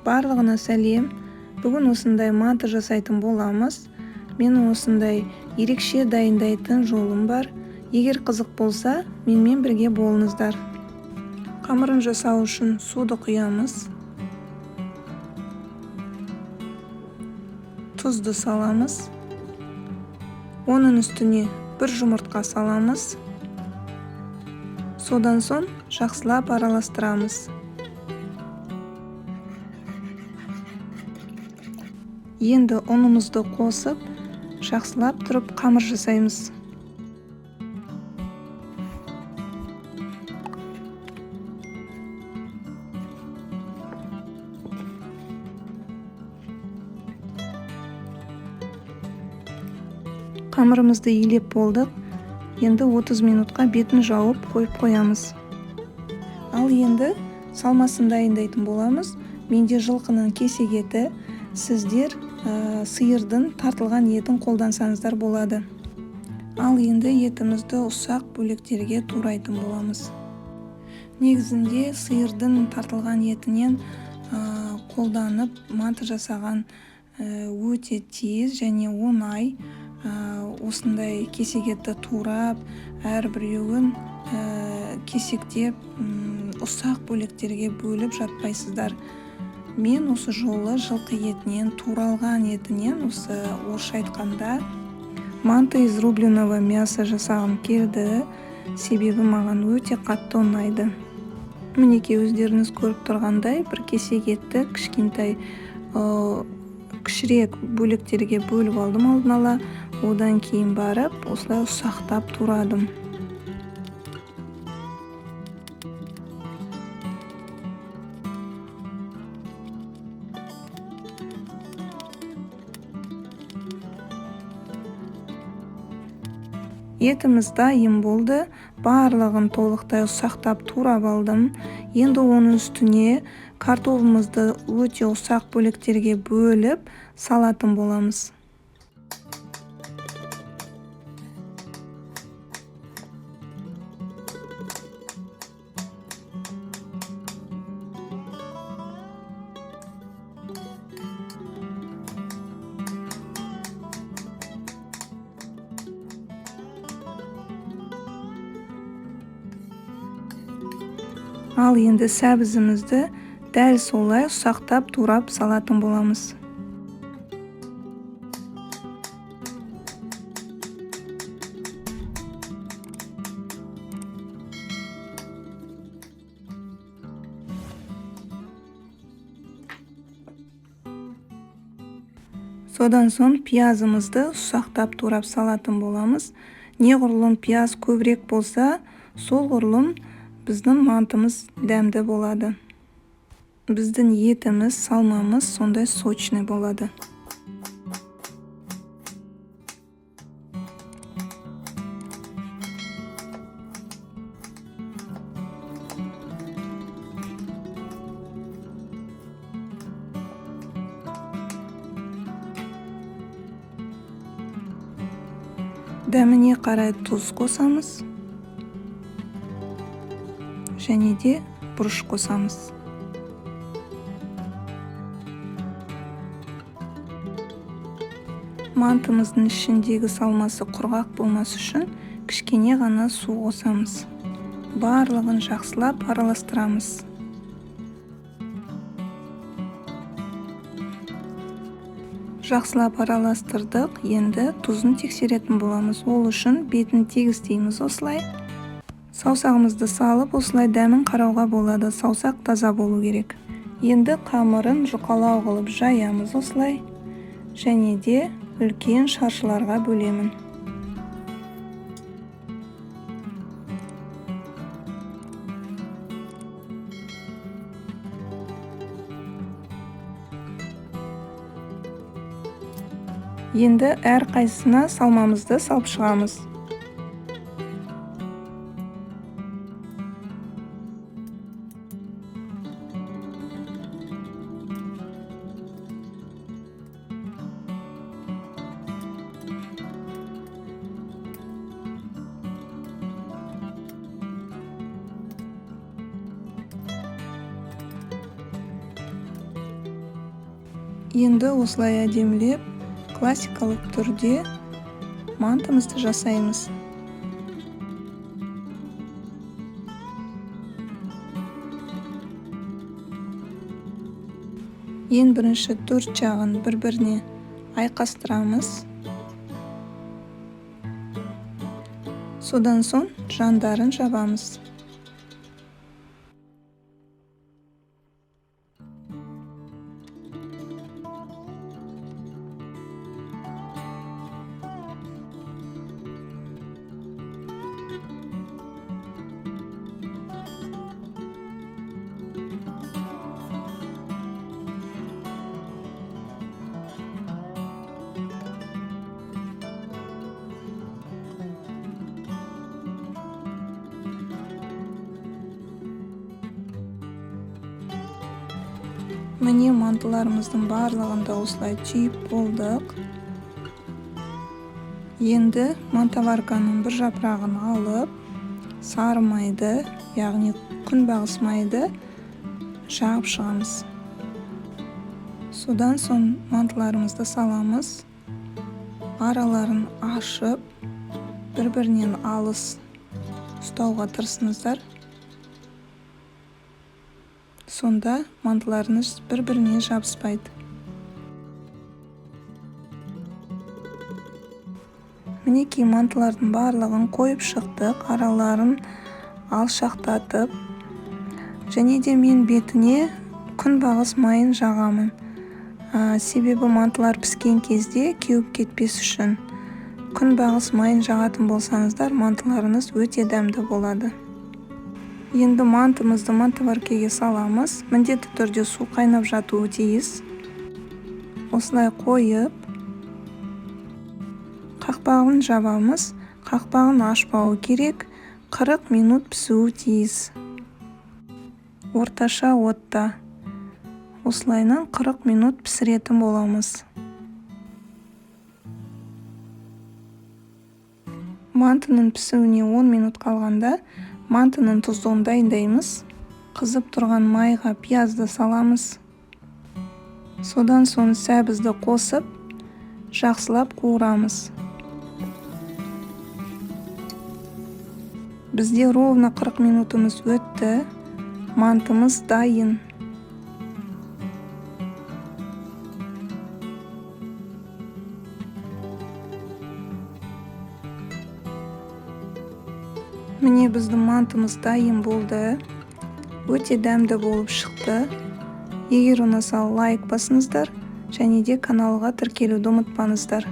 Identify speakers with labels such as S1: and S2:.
S1: Барлығына сәлем. Бүгін осындай манты жасайтын боламыз. Менің осындай ерекше дайындайтын жолым бар. Егер қызық болса, менімен бірге болыңыздар. Қамырын жасау үшін суды құямыз. Тұзды саламыз. Оның үстіне бір жұмыртқа саламыз. Содан соң жақсылап араластырамыз. Енді ұнымызды қосып, жақсылап тұрып қамыр жасаймыз. Қамырымызды илеп болдық. Енді 30 минутқа бетін жауып қойып қоямыз. Ал енді салмасын дайындайтын боламыз. Менде жылқының кесек еті, сіздер сиырдың тартылған етін қолдансаңыздар болады. Ал енді етімізді ұсақ бөліктерге турайтын боламыз. Негізінде сиырдың тартылған етінен қолданып манты жасаған өте тез және оңай. Осындай кесек етті турап, әрбіреуін кесектеп, ұсақ бөліктерге бөліп жатпайсыздар. Мен осы жолы жылқы етінен, туралған етінен, осы орысша айтқанда манты из рубленого мяса жасағым келді. Себебі маған өте қатты ұнайды. Мінекей өздеріңіз көріп тұрғандай, бір кесек етті кішкентай, кішірек бөліктерге бөліп алдым алдын ала. Одан кейін барып осылай ұсақтап турадым. Етіміз дайын болды. Барлығын толықтай ұсақтап турап алдым. Енді оның үстіне картобымызды өте ұсақ бөліктерге бөліп салатын боламыз. Ал енді сәбізімізді дәл солай ұсақтап турап салатын боламыз. Содан соң пиязымызды ұсақтап турап салатын боламыз. Неғұрлым пияз көбірек болса, сол құрлым біздің мантымыз дәмді болады. Біздің етіміз, салмамыз сондай сочный болады. Дәміне қарай тұз қосамыз. Және де бұрыш қосамыз. Мантымыздың ішіндегі салмасы құрғақ болмас үшін кішкене ғана су қосамыз. Барлығын жақсылап араластырамыз. Жақсылап араластырдық. Енді тұзын тексеретін боламыз. Ол үшін бетін тегістейміз осылай. Саусағымызды салып, осылай дәмін қарауға болады. Саусақ таза болу керек. Енді қамырын жұқалау қылып жаямыз осылай. Және де үлкен шаршыларға бөлемін. Енді әрқайсысына салмамызды салып шығамыз. Енді осылай әдемілеп, классикалық түрде мантымызды жасаймыз. Ең бірінші төрт жағын бір-біріне айқастырамыз. Содан соң жандарын жабамыз. Міне, мантыларымыздың барлығын да осылай түйіп болдық. Енді мантоварканың бір жапырағын алып, сары майды, яғни күнбағыс майды жағып шығамыз. Содан соң мантыларымызды саламыз. Араларын ашып, бір-бірінен алыс ұстауға тырысыңыздар. Сонда мантыларыңыз бір-біріне жабыспайды. Мінекей, мантылардың барлығын қойып шықтық, араларын алшақтатып, және де мен бетіне күнбағыс майын жағамын. Себебі мантылар піскен кезде кеуіп кетпес үшін. Күнбағыс майын жағатын болсаңыздар, мантыларыңыз өте дәмді болады. Енді мантымызды мантоваркеге саламыз. Міндетті түрде су қайнап жатуы тиіс. Осылай қойып, қақпағын жабамыз. Қақпағын ашпауы керек. 40 минут пісуі тиіс. Орташа отта. Осылайынан 40 минут пісіретін боламыз. Мантының пісуіне 10 минут қалғанда мантының тұздығын дайындаймыз. Қызып тұрған майға пиязды саламыз. Содан соң сәбізді қосып, жақсылап қуырамыз. Бізде ровно 40 минутымыз өтті. Мантымыз дайын. Міне, біздің мантымыз дайын болды. Өте дәмді болып шықты. Егер ұнаса, лайк басыңыздар және де каналға тіркелуді ұмытпаңыздар.